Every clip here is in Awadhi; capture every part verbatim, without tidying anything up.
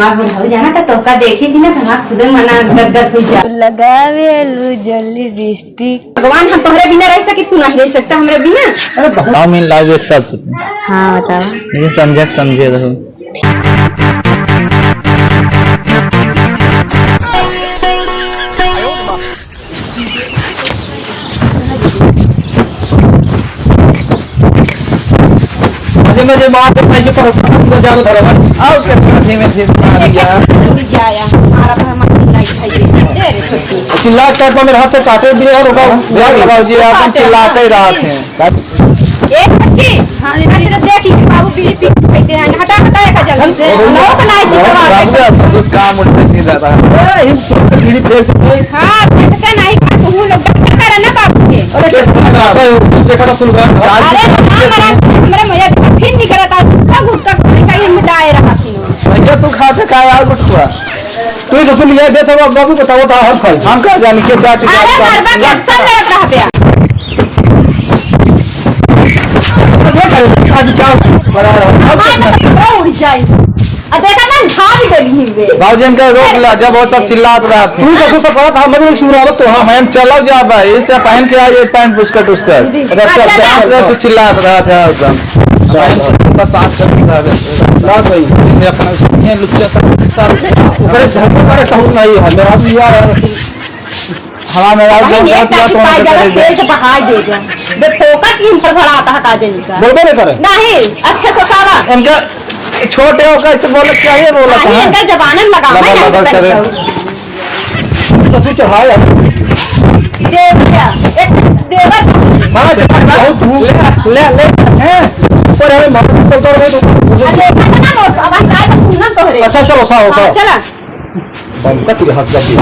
हाँ, बुढ़ऊ जाना तो तोहका देखी थी ना, तो हमार खुदे मना गदगद हुई जा। लगावे लू जल्दी लिपस्टिक। भगवान, हम तोहरे बिना रह सकी, तू नहीं रह सकता हमरे बिना। अरे, बहुत चाउमीन लाओ एक साथ। हाँ, बताओ। लेकिन समझा के समझे रहो। धीमे धीमे मार के पहले परोसा पूरा जाल भरवा। आओ के धीमे धीमे मार दिया। जा यार, हमारा तो हमारी लाइफ है ये। दे रे छोटकी। चिल्ला के तो मेरे हाथ पे काटे भी है, रुको। यार लगाओ जी, आप हम चिल्लाते ही रहते हैं। ए छोटकी, हाँ, इधर से देख, ये बाबू बीड़ी पी के बैठे हैं। हटा, हटा, एक जल्दी से। लोग ना जी, बाबू का ससुर काम उल्टा सीधा था। ए, इन सब बीड़ी फेंक दे। हाँ, फेंकते नहीं, तू लोग डरते करे ना बाबू के। अरे, कैसे लगाता है? देखा था, सुन रहा है। अरे, ना, मेरा, मेरा भैया फिर नहीं करता, गुटखा, गुटखा, गुटखा, ये मिटाए रहा थी। भैया, तू खाते का यार गुटखा? तू ही तो लिया देता, अब बाबू बताओ, था हम खाई। हम का जानी के चाट अरे, मरबा के अक्सर लड़त रह बे। अब क्या बना रहा है? हाँ, तो उड़ जाए। आ, देखा ना, झाड़ देली ही बे। बाबूजी, इनका रोक ला, जब हो तब चिल्लात रहत है। तू तो कुछ पकड़ा था, मगर सुनावत तो हाँ। मैम, चलो जा भाई, इसे पहन के आइए, पैंट बुस्कट उस्कट। अगर अच्छा, चल, चल। चल, तू चिल्लात रहत है एकदम। मैम, तो साथ कर रहा है। ना भाई। ये अपना, ये लुच्चा सा, सा। ओकरे घर में बड़े सहूर नहीं है, मेरा भी यार है। हाँ, मेरा भाई, एकदम ये बहुत ताकि यार, पाई जाना, करेगा। तेल तो बहाई दे दो। बे, फोकट की हम फड़फड़ाता है, का जाने का। बोलबे नहीं करे। नहीं, अच्छे से सारा। इनका छोटे हो, कैसे बोलत चाहिए, बोलत अरे, है। इनका जबानन लगावा लबर, ना, लबर इनका करे। सब। तो तू चढ़ाओ यार। देवरिया, एक देवर। हाँ, चढ़ा, चढ़ा, तू। ले, ले, ले, हैं? ऊपर हमें मार के ऊपर में तो अरे, इतना ना लो, अब हम जाए तो सुनम तोहरे। अच्छा, चलो, उठाओ, हाँ, उठाओ। चला। बंकत के हाथ कर दिया।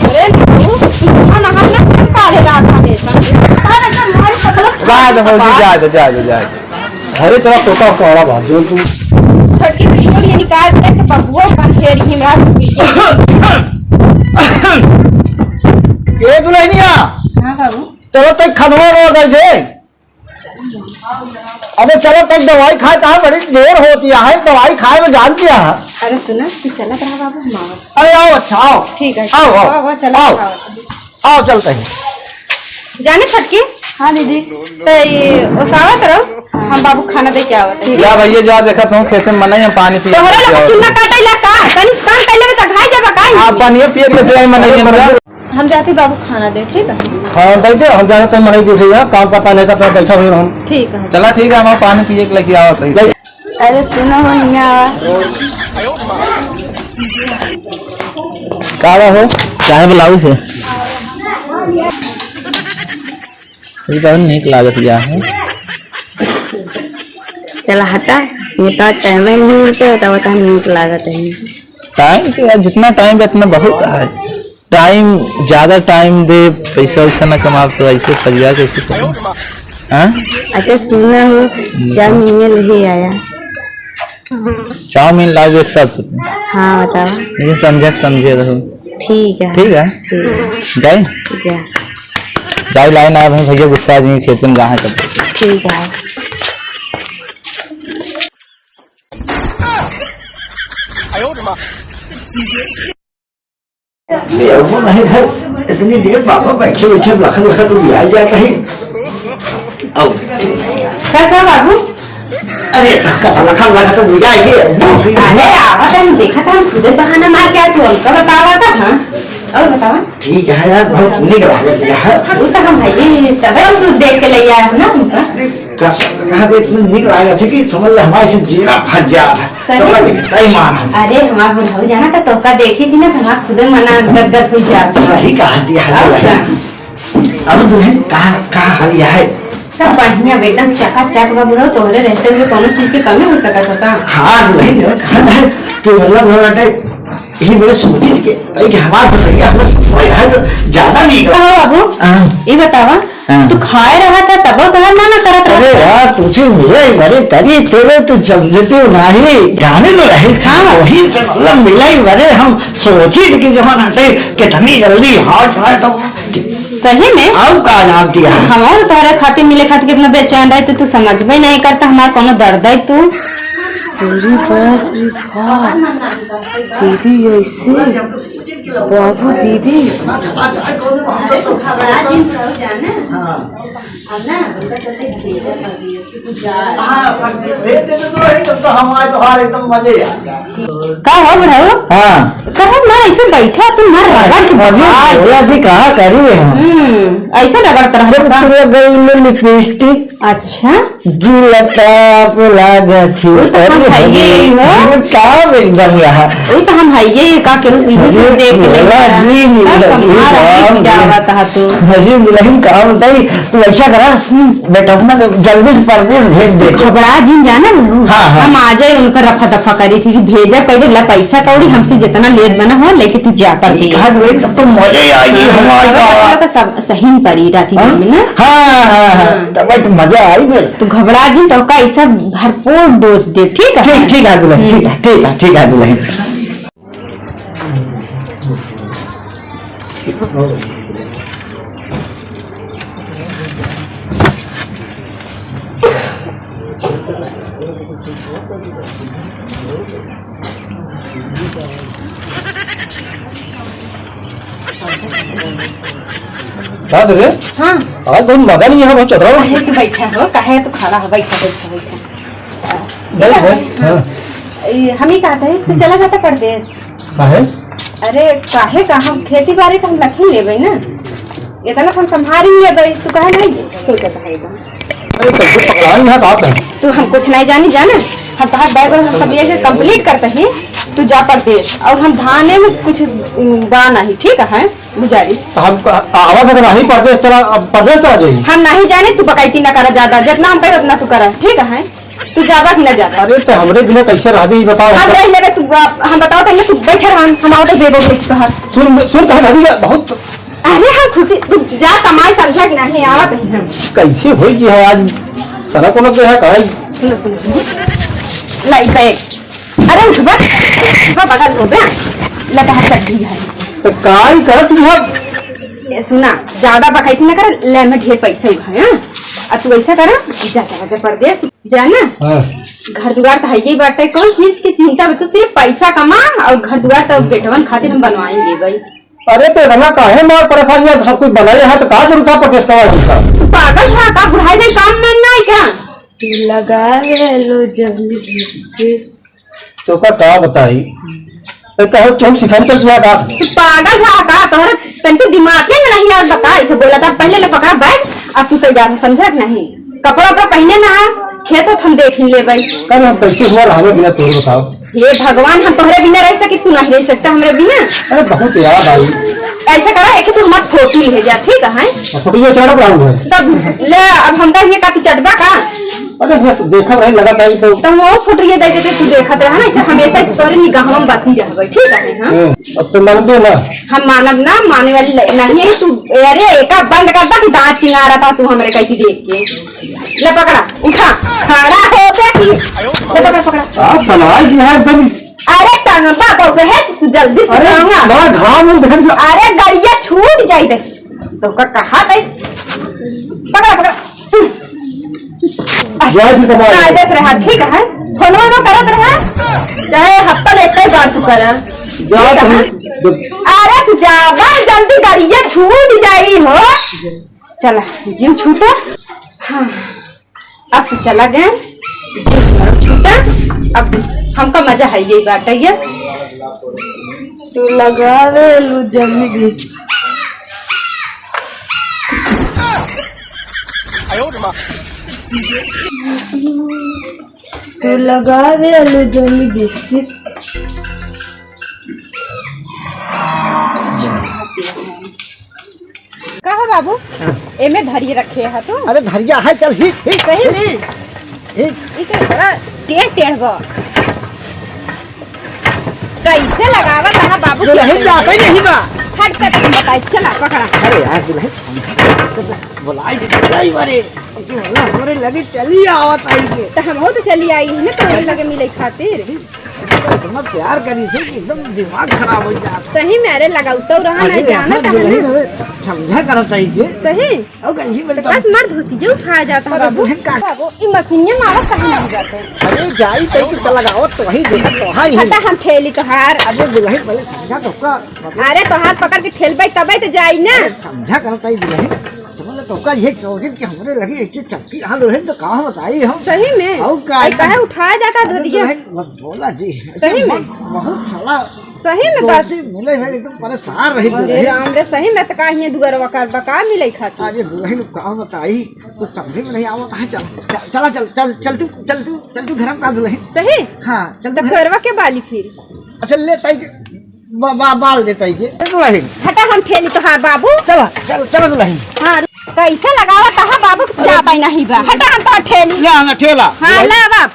अरे, तू, तू ना, ना, ना, काहे रात हमेशा? काहे ना, हमारी फसल जाए दो, भौजी, जाए दो, जाए दो, जाए दो। अरे, तेरा पोता कोड़ा बात जो तू। छोटकी बिछोड़ ये निकाल दे, तो बबुआ का ढेर ही मेरा। ए दुल्हनिया। हाँ बाबू। चलो, तो खनवा रो दे दे। अबे चलो, तब दवाई खाए, कहाँ बड़ी देर होती है, दवाई खाए में जान दिया है। अरे सुना, तू चलत रहा बाबू, हम आवत। अरे आओ, अच्छा, आओ। ठीक है, आओ, आओ, आओ, आओ, चलो, आओ। आओ। आओ, चलते हैं। जाने छोटकी? हाँ दीदी। तो ये ओसावत रहो, हम बाबू खाना दे के आवत हैं। जा भैया, जा, देखा तुम खेते में मनई, हम पानी पी तोहरा के लोग आवत चूल्हा हैं। काटे ला का? तनी से काम कर लेबे त घाई जाबा का? आप पानी पिए के लेते आई मनई में। हम जाते बाबू खाना दे, ठीक है? खाना दे दे, हम जाना तो मनई देखे यहाँ, काम पता नहीं करता, बैठा हुए हम। ठीक है। चला ठीक है, हम पानी पिए के लेके आवत है। अरे सुनो हो, हियाँ आवा। का बा हो? काहे बुलाऊ है? ये बहुत नीक लागत या है। चला हटा, ये तो टाइम ही नहीं मिलते, होता, होता नीक लागत है। टाइम तो यार, जितना टाइम है, इतना बहुत है। टाइम, ज्यादा टाइम दे, पैसा वैसा ना कमाब तो ऐसे परिवार कैसे चले? हाँ? अच्छा सुना हो, हम्म। चाउमीन ले आया। चाउमीन लाओ एक साथ। हाँ, बताओ। लेकिन समझा के समझे रहो। ठीक है। ठीक है? ठीक है। जाए? जा। जाए लाए ना भाई, भैया गुस्सा आ जाएंगे, खेत में जहाँ है तब। ठीक है। ले आओ, वो नहीं घर, इतनी देर बाबा बैठे बैठे लखन लखन तो बुझाई जाता है। आओ। कैसा बाबू? अरे, लखन लखन लखन तो बुझाई है। अरे, आवत हम देखा था, हम खुदे बहाना मार के आए, तू हमका बतावा था, हाँ? और बतावा? ठीक है यार, बहुत निक लागत है। वो तो हम है, ये तबे हम दूध देख के ले आए हो ना हमका। अरे, कस-, कहाँ दे इतने निक लागत है कि समझ ले हमारे से जीरा फट जात है। सही? तो मैं देखता ही मान हम। अरे, हमार बुढ़ऊ जाना था, तोहका देखी थी ना, तो हमार खुदे मना गदगद हुई जात है। सही कहा थी, हाँ, और का? अब दुल्हन, का, का हाल यह है? सब बढ़िया बा, एकदम चकाचक बा बुढ़ऊ, तोहरे रहते हुए कौनो चीज के कमी हो सकत हो का? हाँ, दुल्हन, जब कहा था कि मतलब, मतलब, ये मेरे सोची थी कि, भाई, कि हमार भैया, हमें सब भाई, यहाँ तो ज्यादा नहीं कहा। कहो बाबू, हाँ। ये बतावा, हाँ। तू खाए रहा था, तबो तोहार मन करत रहा अरे था। यार, तुझे मिले बड़े करी तेरे, तू समझती हो नाही। जाने तो रहे, हाँ। वही से मतलब मिले बड़े, हम सोची थी कि जब हटे, कितनी जल्दी हाथ आए तो। सही में? अब का नाम दिया? हमारे तो तोहरे खातिर मिले खातिर कितना बेचैन रहे, तो तू समझबे नहीं करता, हमार कोनो दर्द है तू। अरे बाप रे बाप, दीदी ऐसे, बाबू दीदी। का हो बुढ़ऊ? हाँ। कहो ना ऐसे बैठा, तुम मार रगड़ के अभी बता। बोला जी, कहा करी है हम। हम्म, ऐसे रगड़त रहता। जब तू गई में लिपस्टिक। अच्छा। जी लताप लागत ही। वो तो हम अरे, हइये ही हो। अरे, काम एकदम यहाँ। वो तो हम हइये ही, का केहू सीधे से अरे, देख ले। बोला जी, तब बोला जी, तुम्हारा काम क्या है। बात है तू? अरे, दुल्हन, काम बताई, तू ऐसा करा, हम्म। बेटा अपना जल्दी से परदेस भेज दे। घबरा जिन जाना ना। हाँ, हाँ। हम आ जाए उनका रफा दफा करी थी कि भेजा पहले ला पैसा कौड़ी हमसे जितना लेत बना हो लेके तू जा कर दे। हाँ, दुल्हन, तब तो मजा ही आएगी, हाँ, हमारे तब का। तो सब सही पड़ी रात हाँ? में ना। हाँ, हाँ, हाँ। हाँ। तब तो मजा आई फिर। तू घबरा जिन तो का ऐसा भरपूर डोज दे, ठीक है? ठीक, ठीक है दुल्हन, हम्म। ठीक है, ठीक है, ठीक है दुल्हन। का रे? हाँ। आज बहुत मजा नहीं है, बहुत चतरा हो। अरे, तू बैठा हो, काहे तू खड़ा हो? बैठा, बैठा, बैठा। बैठ, बैठ, हाँ। हाँ। ए, हम ही कहते हैं, तू चला जाता परदेस। काहे? अरे, काहे का, हम खेती बाड़ी तो हम रख ही लेबै ना, इतना तो हम संभाल ही लेबै, तू काहे नहीं सोचत है एकदम? अरे, कैसे पकड़ाई है बात है? तू हम कुछ नहीं जानी, जाना, हम तहार बैग हम सब ये complete करते हैं, तू जा परदेस, और हम धाने में कुछ, उम, बा नहीं, ठीक है, गुजारिश। तो हम क-, आवा था तो नहीं परदेस चला, अब परदेस चला जाइए। हम नहीं जाने, तू बकैती ना करा ज्यादा, जितना हम कहे उतना तू करा, ठीक है? तू जाबा कि ना जाबा? अरे, तो हमरे बिना कैसे रह जाई, बताओ हम हमका। रह लेबे, तू, आ, हम बताओ तो तू बैठे रह, हम, हम आवत है, देबो देख तोहार। सुन, सुन, तो हम अभी बहुत अरे हाँ, खुशी, तू जा, तमाई समझा कि नहीं, आवत है हम। कैसे होई कि है आज, सारा कोनो के है, काहे? सुनो, सुनो, सुनो। लाई बैग। अरे उठबा, उठबा, बगल हो बे। लगा चड्डी है। तो काई करत तू है? ए, सुना, ज्यादा बकैती ना कर, ले में ढेर पैसा उठा, हाँ? आ तू ऐसा करा, जा, जा, जा परदेस, जा ना। हाँ। घर दुआर तो है ही बाटे, कौन चीज की चिंता बा? तू सिर्फ पैसा कमा और घर दुआर तो बेटवन खातिर हम बनवाएंगे भाई। अरे तो इतना काहे मार परेशान है, सब कुछ बनाए है तो का जरूरत है परदेस का? तू पागल है का? बुढ़ाई में काम में नहीं का? तू लगा ले लो जल्दी। तो का, का बताई? तो कहो तुम सिखाई तो किया का? तू पागल है का? तोहरे तनिको दिमाग में नहीं आवत बा का? ऐसे बोला था पहले ले पकड़ा बैग, अब तू तैयार हो, समझा कि नहीं? कपड़ा उपड़ा पहने ना, खेत तो हम देख ही लेबै। कल हम कैसे हुआ रहा बिना तोरे बताओ? हे भगवान, हम तोहरे बिना रह सकी, तू नहीं रह सकता हमरे बिना। अरे बहुत याद आई। ऐसा करा, एक तू हमार फोटो ले जा, ठीक है? फोटो ये चढ़ रहा है। तब ले, अब हम कहिए का तू चढ़बा का? अरे बस देखा रहे लगा था तो। तो वो फोटो ये दे देते, तू देखत रहा ना, ऐसे हमेशा तोरे निगाहों में बसी रहबै, ठीक है? हाँ? हम्म, अब तो मानते ना। हम मानब ना, माने वाली ल-, नहीं है तू। अरे एका बंद कर दा कि दांत चिंगारा था तू हमरे कहीं देख के। ले पकड़ा, उठा, खड़ा हो जा कि, ले पकड़ा, पकड़ा। का सलाह दिया है एकदम। अरे टंगबा तो है, तू जल्दी से अरे टंगा। बड़ा घाम में देखत रहो। अरे गड़िया छूट जाई दे। तो का कहा दे? पकड़ा, पकड़ा। जय जी कमाल। कायदे से रहा, ठीक है? फोन वोन करत रहा, चाहे हफ्ता में एक ही बार तू करा। जा ठीक है? तुम। अरे तू जा, बस जल्दी गड़िया छूट जाई हो। चला, जीव छूटा। हाँ। अब तो चला गए, छूटा। अब हमका मजा है यही बात है ये। तू लगावे लू जमी भी। तू लगावे लू जमी बिस्किट। का हो बाबू? हाँ। एमे धरिए रखे है तू? अरे धरिया है, चल, हिट, हिट, सही हिट, में? हिट। ई तो बड़ा टेढ़ टेढ़ बा। कैसे लगावा तहा बाबू? दुल्हन के जाता ही नहीं बा। हट कर तुम बताई, चला पकड़ा। अरे यार, दुल्हन, बुलाई दे, बुलाई मारे। हमरे लगे चली आवत आई के। तो हमहू तो चली आई है ना तोरे लगे मिले खातिर। इतना प्यार करी थी कि एकदम दिमाग खराब हो जाता। सही में, अरे, लगावतौ रहा ना, अरे, जानत हाँ, है दुलहिन, ना। अरे, समझा करत है ये। सही? और कहीं तो मिलता बस मर्द होती जो उठाया जाता है अरे, बाबू। दुलहिन का बाबू, ई मशीनिया मारत कहाँ नहीं जाते? अरे, जाई तई तो लगाओ, तो वही देखो, तो हाय ही। हटा, हम ठेली तोहार। अरे, दुलहिन, पहले समझा तो का, मतलब अरे, तोहार पकड़ के ठेलबै तबै तो जाई ना। अरे, समझा करत है दुलहिन। समझ लो, तो का ये चौकिन के हमरे लगी एक चीज चपकी हाल रहे तो कहाँ बताई हम? सही में? और का आई एकदम काहे उठाया जाता अरे धोतिया? दुलहिन, बस बोला जी। सही में? बहुत, बहुत साला सही में दोस्ती मिले है, एकदम परेशान रही अरे दुलहिन। राम रे, सही में तो का हियाँ दुअरवा कर बका मिले खातिर। अरे दुलहिन, का बताई, कुछ समझ में नहीं आवत है। चल, चल, चला, चल, चल, चल तू, चल तू, चल तू घर में का दुलहिन। सही? हाँ, चल तो तू घर। फेरवा के बाली फिर। अच्छा, ले ताई के, बा-, बा-, बाल दे ताई के। ए दुलहिन। हटा, हम ठेली तोहार बाबू। चला, चल, चला दुलहिन। हाँ, कैसे लगावा तहा बाबू, जाता ही नहीं बा। हटा, हम तोहार ठेली। ले आना ठेला। हाँ, दुलहिन। ला बाप।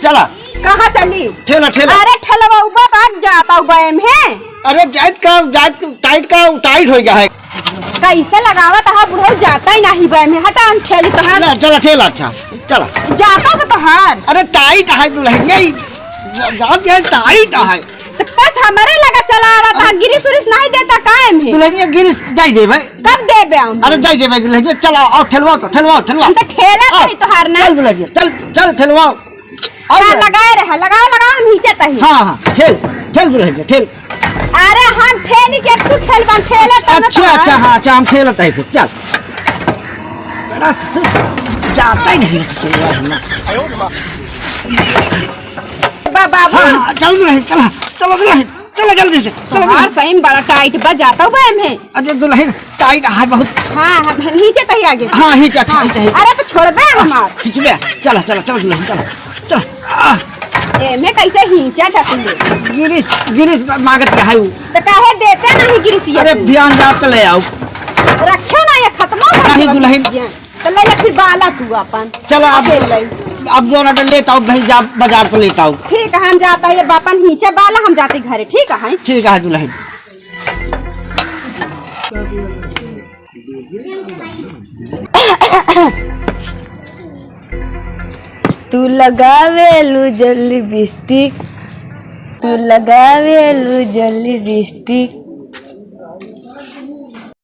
चला। कहाँ चली? ठेला, ठेला। अरे ठेलवा उबा बात जाता उबा एम है। अरे जाइत का, जाइत का, टाइट का, टाइट हो गया है। कैसे लगावा तहा बुढ़ऊ जाता ही नहीं बा एम है। हटा, हम ठेली तोहार। ले, चला ठेला, अच्छा, चला। जाता तो तोहार। अरे टाइट है दुलहिन, ये जा-, जात है, टाइट है। तो कस हमरे लगा चलावा था, गिरिस उरिस नहीं देता कायम है। दुलहिनिया गिरिस जाई देबे। कब देबे हम? अरे जाई देबे दुलहिनिया, चलाओ, आओ ठेलवाओ तो, ठेलवाओ, ठेलवाओ। हम तो ठेला आओ। करी तोहार ना। चल दुलहिनिया, चल, चल ठेलवाओ। आओ हाँ, दुलहिन। लगाए रहा, लगाओ, लगाओ, हम नीचे तही। हाँ, हाँ, ठेल, ठेल दुलहिनिया, ठेल। अरे हम ठेली के तू ठेल बन ठेले तब अच्छा, तोहार। अच्छा, हाँ, अच्छा, हम ठेलत है फिर, चल। बड़ा ससुर जाता ही नहीं ससुर ना। बा-, बाबू। हाँ, हाँ, चल दुलहिन, चला, चलो दुलहिन, चलो जल्दी से, चलो तोहार दुलहिन। सही में बड़ा टाइट बा, जाता हुआ एम है। अरे दुलहिन, टाइट है बहुत। हाँ, हाँ, नीचे तही आगे। हाँ, नीचे, अच्छा, हाँ। नीचे, नीचे। अरे तो छोड़बे हमार। खींचबे, चला, चला, चला दुलहिन, चला, चला। आ। एमे कैसे हींचा जाती है? गिरिस, गिरिस मांगत रहा है वो। तो काहे देते नहीं गिरिस ये अरे तू? बियान जात ले आओ। रखो ना, ये खत्म हो नहीं गया। दुलहिन। तो ले ले फिर बाला तू अपन। चला अब, ले ले। अब जो ना लेता हूँ भाई, जा बाजार पे लेता हूँ। ठीक है, हम जाता है, ये बापन नीचे बाला, हम जाते घरे, ठीक है? ठीक है दुलहिन। तू लगावेलू जल लिपस्टिक, तू लगावेलू जल लिपस्टिक,